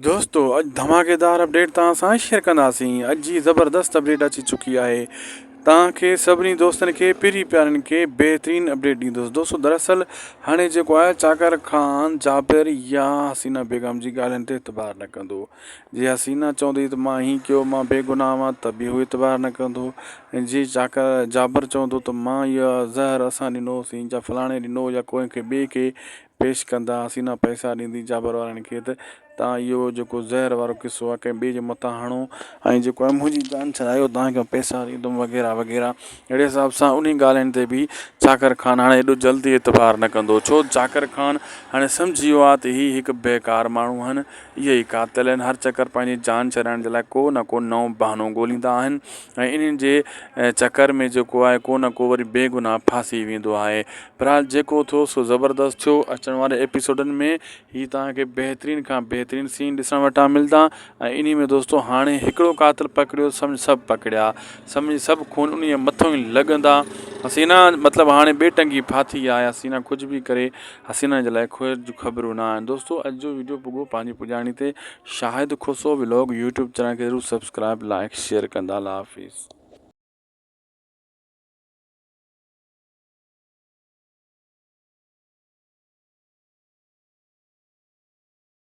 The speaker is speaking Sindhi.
دوستو اڄ ڌماڪيدار اپڊيٽ توهان سان شيئر ڪنداسين اڄ جي زبردست اپڊيٽ اچي چڪي آهي توهان کي سڀني دوستن کي پري پيارن کي بهترين اپڊيٽ ڏيندس دوستو دراصل هاڻي جيڪو آهي چاڪر خان جابر يا حسينا بيگم جي ڳالهين تي اعتبار نه ڪندو جي حسينا چوندي ته مان هي ڪيو مان بيگناهه آهيان ته به هو اعتبار نه ڪندو ۽ جي چاڪر جابر چوندو ته مان اهو زهر اسان ڏنوسين يا فلاڻي ڏنو يا ڪنهن کي ٻئي کي پيش ڪندا حسينا پئسا ڏيندي جابر وارن کي ته تان اهو جيڪو زهر وارو قصو آهي ڪنهن ٻئي جي مٿان هڻو ۽ جيڪو آهي منهنجي جان ڇڏايو توهان کي پئسا ڏيندم وغيره وغيره اهڙي حساب سان انهي ڳالهين تي به چاڪر خان هاڻي ايڏو جلدي اعتبار نه ڪندو ڇو چاڪر خان هاڻي سمجهي ويو آهي ته هي هڪ بيڪار ماڻهو آهن اهي ئي قاتل آهن هر چڪر پنهنجي جان ڇڏائڻ جي لاء ڪو نه ڪو نئون بهانو ڳوليندا آهن ۽ انهن جي چڪر ۾ جيڪو آهي ڪو نه ڪو وري بيگناهه ڦاسي ويندو آهي بھرحال جيڪو ٿيو سو زبردست ٿيو اچڻ واري ايپيسوڊن ۾ هي توهان کي بهترين کان بهترين سين ڏسڻ وٽان ملدا ۽ انهي ۾ دوستو هاڻي هڪڙو قاتل پڪڙيو سمجھ سڀ پڪڙيا سمجھ سڀ خون انهي مٿو ئي لڳندا حسينا مطلب هاڻي ٻي ٽنگي ڦاٿي آهي حسينا ڪجھ به ڪري حسينا جي لاء خير جون خبرون نه آهن دوستو اڄ جو ويڊيو پڳو پنهنجي پڄاڻي تي Shahid Khoso vlog YouTube channel کي ضرور سبسڪرائب لائڪ شيئر ڪندا الله حافظ.